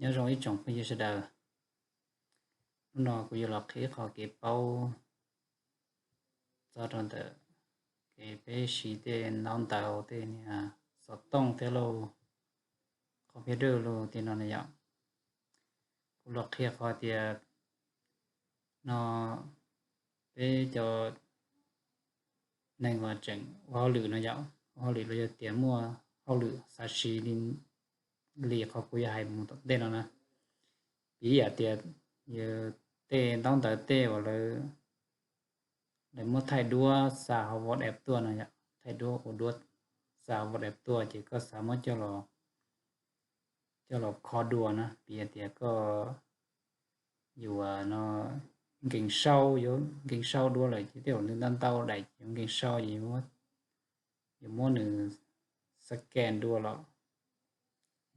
Nyob zoo ib tsoom phooj ywg sawv daws, hnub no kuv yuav los qhia ib qho kev paub txog rau ntawm kev peb siv tej ntaub ntawv tej niag xov tooj thiab lauj, qhov piav dawj lauj tej no na yom. Kuv los qhia qhov tias no peb cov neeg uas tseem ua hauj lwm no yom, ua hauj lwm los yog tias muaj hauj lwm xav siv li, li qhov kuv yuav hais mus tom ntej no na. Piv yam tias yog tej ntaub ntawv tej uas lawv, lawv muab thaij duab xa hauv WhatsApp tuaj no yom, thaij duab ua duab xa hauv WhatsApp tuaj ces koj xav muab coj los, coj los kho dua na, piv yam tias koj yuav no nkees sau, yuav nkees sau dua lawm ces tej zaum nws ntau ntau daim ces yuav nkees sau ces yuav muab nws scan dua los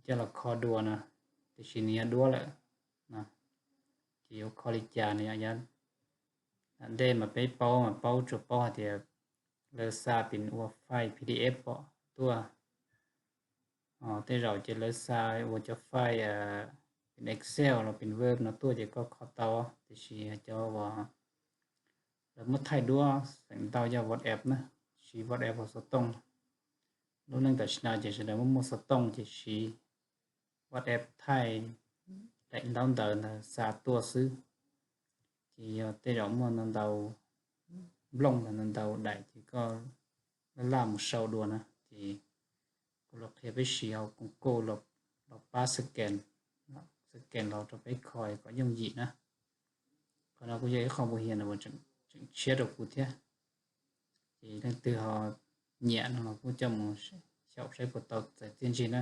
coj los kho dua no, tiam sis nws yog duab lawm no, ces yuav kho li cas no yom. Yav ntej mas peb paub mas paub tsuas paub hais tias lawv xa pin ua file PDF pom tuaj. Tej zaum ces lawv xa ua cov file pin Excel los pin Word no tuaj ces koj kho tau, tiam sis cov uas lawv muab thaij duab feem ntau yog WhatsApp na, siv WhatsApp ua xov tooj. Lub neej tam sim no ces sawv daws muaj muaj xov tooj ces siv WhatsApp thaij daim ntaub ntawv ntawd xa tuaj xwb. Ces yog tej zaum muaj ntau ntau nplooj ntawd ntau ntau daim ces koj laj laj mus sau dua na. Ces kuv los qhia peb siv hauv koom kuj los pab scan, scan los rau peb kho kom yooj yim na. Qhov no kuj yog ib qho npau hias uas tseem tshiab rau kuv thiab. Ces leej twg ho nyiam no los kuj coj mus xyaum saib puas tau txais txiaj ntsig na.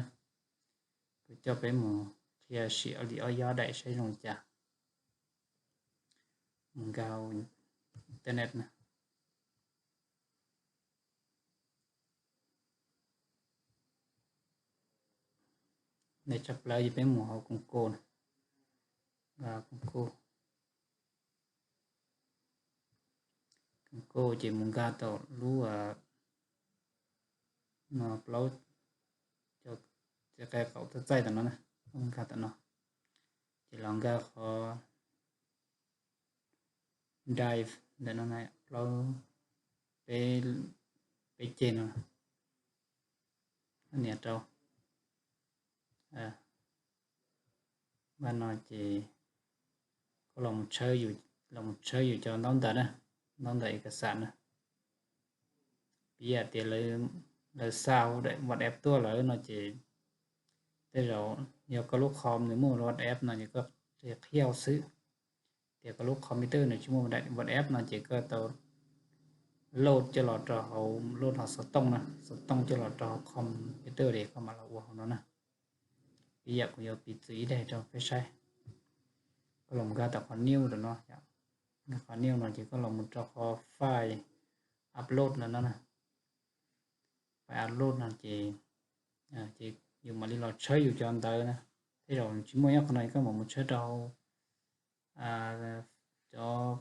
Kuv coj peb mus qhia sim li ob yob daim saib zoo li cas. Mus nkag hauv internet na. Ntawm tshaj plaws ces peb mus hauv koom kuj na, nkag koom kuj. Koom kuj ces mus nkag tau lub no plaub, cov txiv qe qaum txaij txaij tom no na, nkag tom no, ces los nkag qhov Drive ntawm no na, plaub, peb, peb ceg no, nias rau. Npaj no ces koj los mus tshawb yus, los mus tshawb yus cov ntaub ntawv na, ntaub ntawv ib kas xas na. Piv yam tias lawv xa hauv daim WhatsApp tuaj lawm no ces tej zaum yog koj lub com nws muaj WhatsApp no ces koj qhia xwb. Tias koj lub computer nws tsis muaj daim WhatsApp no ces koj tau load coj los rau hauv, load hauv xov tooj na, xov tooj coj los rau hauv computer es koj mam los ua hauv no na. Piv yam kuv yuav piv txwv ib daim rau peb saib. Koj los nkag tau qhov new rau no, nkag qhov new no ces koj los mus rau qhov file upload no na. File upload no ces, ces yus mam li los tshawb yus cov ntawv na. Tej zaum tsis muaj nyob qhov no koj mam mus tshawb rau cov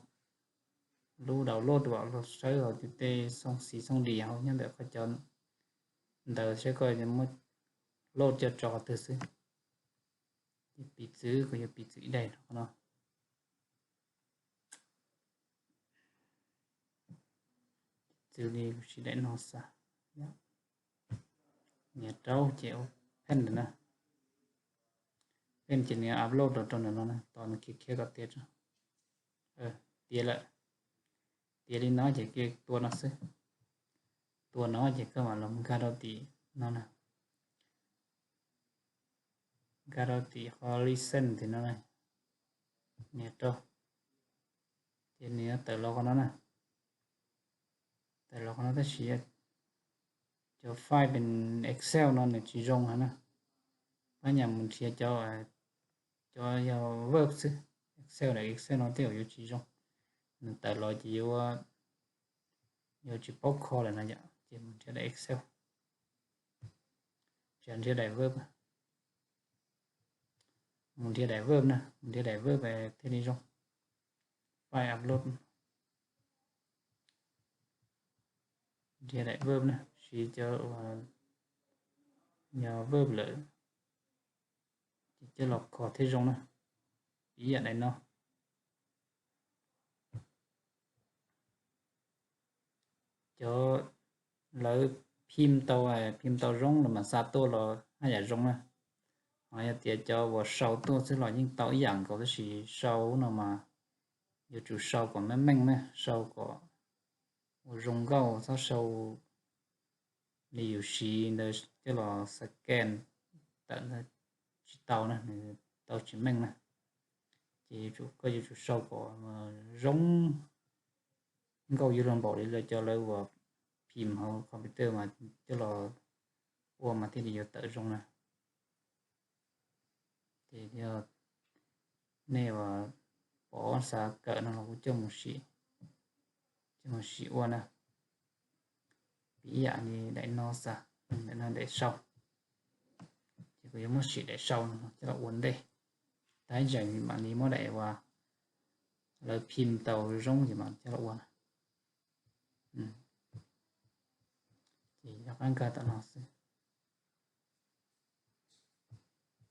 lub download uas los tshawb hauv tej xoo xis xoo dis hauv nyob ntawm qhov cov ntawv saib koj muab load coj tso qhov twg xwb. Ces piv txwv, kuv yuav piv txwv ib daim rau qhov no. Txwv li kuv siv daim no xav, nias rau ces open ntawm na. Open ces nws upload los rau ntawm no na, tos nws khiav khiav kom tiav tso. Tiav lawm. Tiav li no ces tua no xwb. Tua no ces koj mam los nkag rau tim no na. Nkag rau tim qhov listen tim no na, nias rau, ces nws yuav tawm los qhov no na. Tawm los qhov no tab sis cov file pem Excel no nws tsis zoo heev na. Pab nyam mus nrhiav cov, cov yog Word xwb. Excel, daim Excel no tej zaum yuav tsis zoo, nws tawm los ces yuav, yuav tsis paub kho lawm no yom, ces mus nrhiav daim Excel. Tsis nrhiav daim Word, mus nrhiav daim Word na, mus nrhiav daim Word thiaj li zoo. File upload, nrhiav daim Word na, siv cov uas yog Word lawm. Ces coj los kho thiaj zoo na. Piv yam daim no, cov lawv phim tau, phim tau zoo los mas xa tuaj los haj yam zoo na. Ho yog tias cov uas sau tuaj xwb los yeej tau ib yam nkaus, tab sis sau no mas yuav tsum sau kom meej meej na, sau kom ua zoo nkauj, txhob sau li yus siv ntawd coj los scan tawm ntawd tsis tau na, nws tau tsis meej na. Ces koj yuav tsum sau kom zoo nkauj yuav luag npaum li lawv cov lawv uas phim hauv computer mas coj los ua mas thiaj li yuav tawm zoo na. Ces yog nej uas pom xav kawm no los kuj coj mus sim, coj mus sim ua na. Piv yam li daim no xav, daim no daim sau, ces kuv yuav muab sim daim sau no coj los ua ntej. Tag ib zaug mam li muab daim uas lawv phim tau zoo ces mam coj los ua na. Ces yog qab nkag tom no xwb.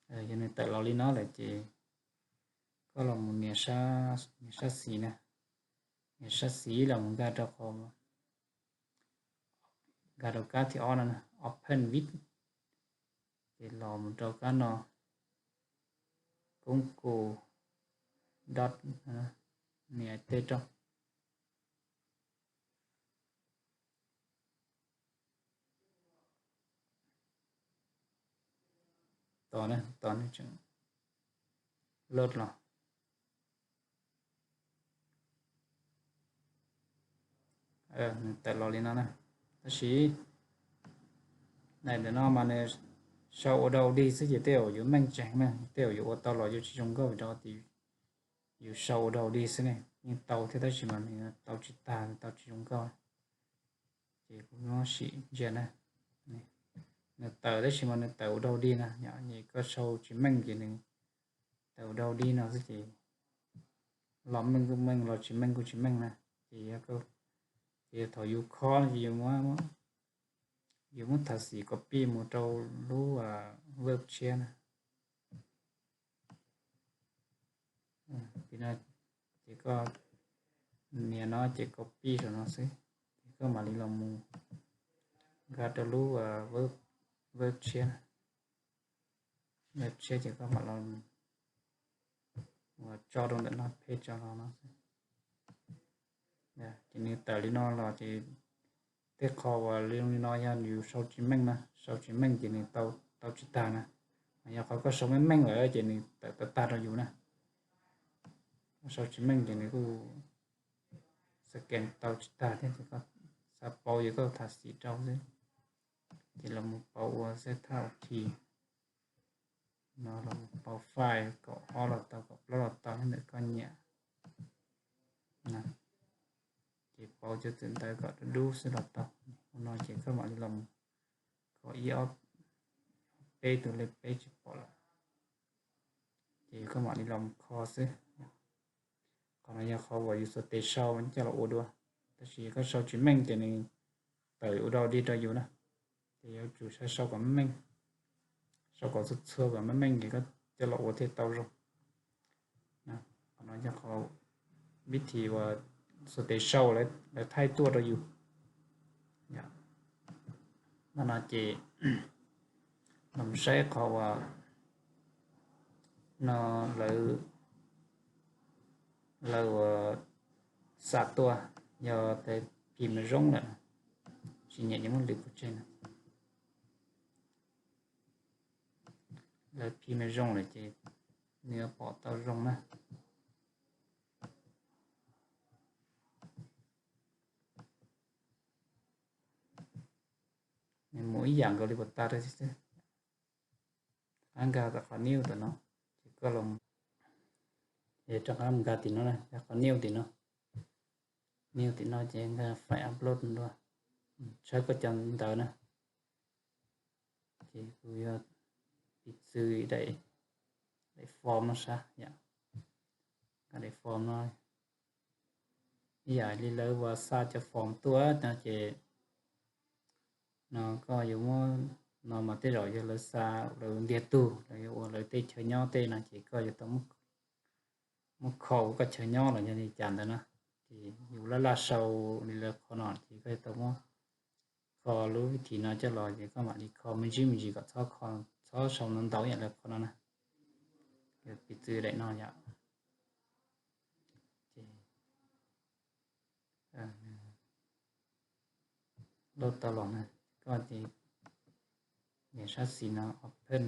Yog nws tawm los li no lawm ces koj los mus nias sab xis na, nias sab xis los mus nkag rau qhov, nkag rau kab thib ob no, open with, ces los mus rau kab no, koob ku dot, nias tej rau. Tos, tos nws tseem load los. Nws tawm los li no na. Tab sis daim ntawm no mas nws sau ua dau dig xwb ces tej zaum yuav meej tseeb na, tej zaum yuav ua tau los yuav tsis zoo nkauj vim rau tias yus sau ua dau dig xwb ne, yeej tau thiab tab sis mas nws tau tsis tag, tau tsis zoo nkauj. Ces kuv muab sim ntsia na, nws tawm tab sis mas nws tawm ua dau dig no, es koj sau tsis meej ces nws tawm ua dau dig no xwb ces los meej kuj meej, los tsis meej kuj tsis meej na. Ces, ces thaum yus kho no ces yus muab tha xim copy mus rau lub Word tshiab na. Ces koj nias no ces copy saum no xwb, ces koj mam li los mus nkag rau lub Word tshiab, Word tshiab ces koj mam los tso rau ntawm no, peb tso rau no xwb. Ces nws tawm li no los ces tej qho uas li no yog yus sau tsis meej na, sau tsis meej ces nws tau tsis tag na. Yog qhov koj sau meej meej lawm ces nws tawm tag tag rau yus na. Koj sau tsis meej ces nws kuj scan tau tsis tag thiab, ces koj xav pauv ces koj tha xim rau xwb. Ces los mus pauv ua xab thab ua thi no, los mus pauv file kaum ob los tau, kaum plaub los tau, nyob ntawm koj nyiam. Ces pauv cov txawm ntawv kom dub dub xwb los tau. Ua no ces koj mam li los mus kom ib ob peb tus lej peb tsis pom lawm, ces koj mam li los mus kho xwb. Qhov no yog qhov uas yus xuas tes sau coj los ua dua, tab sis koj sau tsis meej ces nws tawm ua dau dig rau yus na. Ces yuav tsum sau kom meej, sau kom txhua txhua kom meej meej ces koj coj los ua thiaj tau zoo. Qhov no yog qhov vib thim uas xuas tes sau lawv thaij tuaj rau yus. Ntawm no ces los saib qhov uas no lawv, lawv uas xa tuaj, yog tes phim zoo lawm, tsis nyiam ces muab lwv pov tseg na. Lawv phim zoo lawm ces nws yuav pom tau zoo na. Nws mus ib yam nkaus li puas tas rau xwb. Rov qab nkag tom qhov new tom no, ces koj los, ces rov qab nkag tim no na, nkag qhov new tim no. New tim no ces nkag file upload dua, tshawb koj cov ntawv na. Ces kuv yog piv txwv daim, daim form no saib yom. Nkag daim form no, ib yam li lawv uas xa cov form tuaj no ces no koj yuav muab no mas tej zaum yog lawv xa lawv ntiag tug, lawv yuav ua lawv tej chaw nyob tej no ces koj yuav tau muab kho ua koj chaw nyob los yog li cas ntawd na. Ces yus laj laj sau li lawv qhov no ces koj yuav tau muab kho lub vib thim no coj los ces koj mam li kho me ntsis me ntsis kom txhob kho, txhob sau ntau ntau ib yam lawv qhov no na. Yog piv txwv daim no yom. Ces load tau los na, koj ces nias sab xis no open,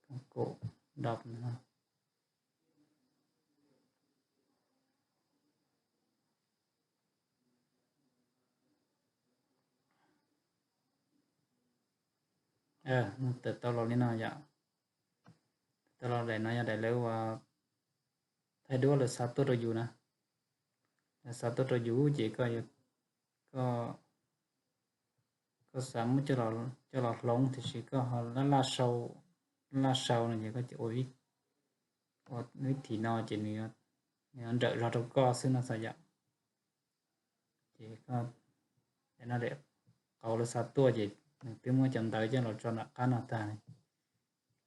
koom kuj dop no. Tawm tau los li no yom. Tawm tau los daim no yog daim lawv uas thaij duab lawv xa tuaj rau yus na. Lawv xa tuaj rau yus ces koj, koj xav muab coj los hloov tiam sis koj ho laj laj sau, laj laj sau no ces koj ua vib thim no ces nws yuav nrawm zog rau koj xwb no xav yom. Ces daim no daim qauv lawv xa tuaj ces nws twb muab cov ntawv coj los tso nram qab no tag,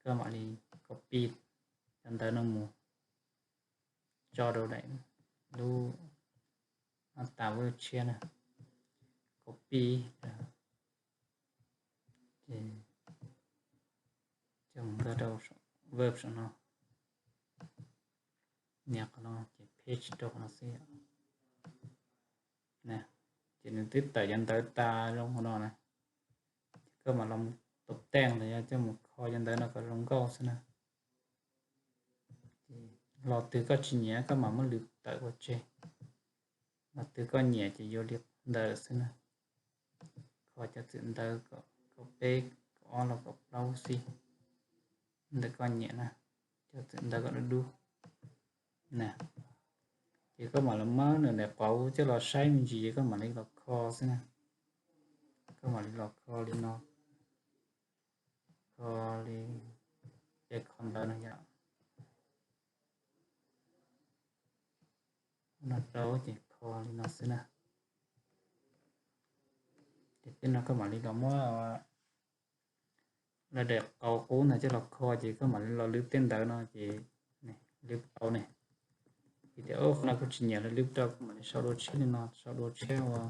koj mam li copy cov ntawv no mus tso rau daim lub no tas Word tshiab na, copy, ces coj mus nkag rau Word saum no, nias qhov no ces paste rau qhov no xwb. Ces nws twb tawm cov ntawv tas zoo qhov no na, ces koj mam los mus tus teej los yog coj mus kho cov ntawv no kom zoo nkauj xwb na. Los twg koj tsis nyiam koj mam muab lwv tawm pov tseg, los twg koj nyiam ces yuav li ntawd xwb na. Kho cov txwm ntawv kaum peb, kaum ob los kaum plaub xij ntawm koj nyiam na, cov txwm ntawv kom dub dub na. Ces koj mam los muab nws daim qauv coj los saib me ntsis ces koj mam li los kho xwb na. Koj mam li los kho li no, kho li, ces kho ntawv no yom, no rau ces kho li no xwb na. Ces tej no koj mam li los muab lawv daim qauv qub ntawd coj los kho ces koj mam li los lwv tej ntawv no ces lwv tau ne. Vim tias qhov no kuv tsis nyiam lawv lwv rau, kuv mam li sau dua tshiab li no, sau dua tshiab ua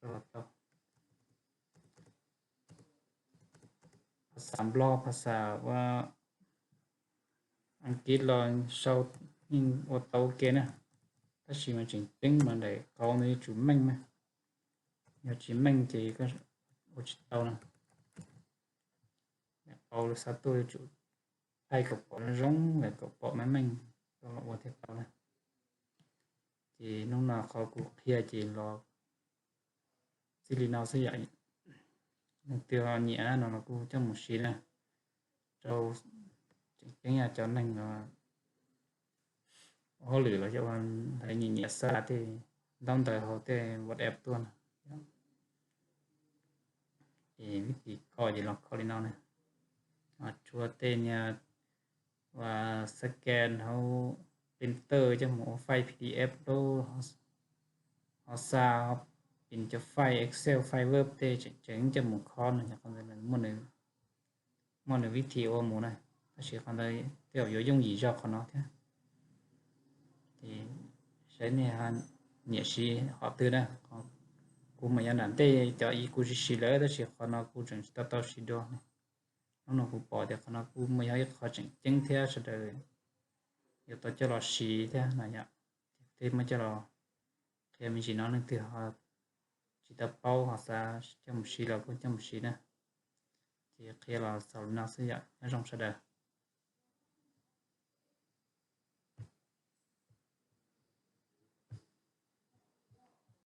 rau los tau. Phas xas Nplog, phas xas ua Askiv los sau yeej ua tau ua ke na, tab sis mas tseem ceeb mas daim qauv ntawd yuav tsum meej na, yog tsis meej ces ua tsis tau na. Daim qauv lawv xa tuaj yuav tsum thaij kom pom zoo zoo, kom pom meej meej, koj los ua thiaj tau na. Ces hnub no qhov kuv qhia ces los txij li no xwb yom. Leej twg ho nyiam no los kuj coj mus siv na, rau tseem ceeb yog cov neeg ua hauj lwm los yog ua ntawd nyiam nyiam xa tej ntaub ntawv hauv tej WhatsApp tuaj no. Ces vib thim kho ces los kho li no na. Tshuav tej niag ua scan hauv printer coj mus ua file P D F lub, ho xa, ho pin cov file Excel, file Word tej tseem ceeb coj mus kho no, muaj nws vib thim ua mus na. Tab sis qhov ntawd tej zaum yuav yooj yim zog qhov no thiab. Ces saib nej nyiam siv qhov twg na. Kuv mas yog nram ntej cov i kuv siv siv lawm tab sis qhov no kuv tseem tsis tau tau siv dua. Hnub no kuv pom tias qhov no kuj muaj yog ib qho tseem ceeb thiab sawv daws yuav tau coj los siv thiab no yom. Ces kuv thiaj muab coj los qhia me ntsis no, leej twg ho tsis tau paub ho xav coj mus siv los kuj coj mus siv na. Ces qhia los xaus li no xwb yom, nyob zoo sawv daws.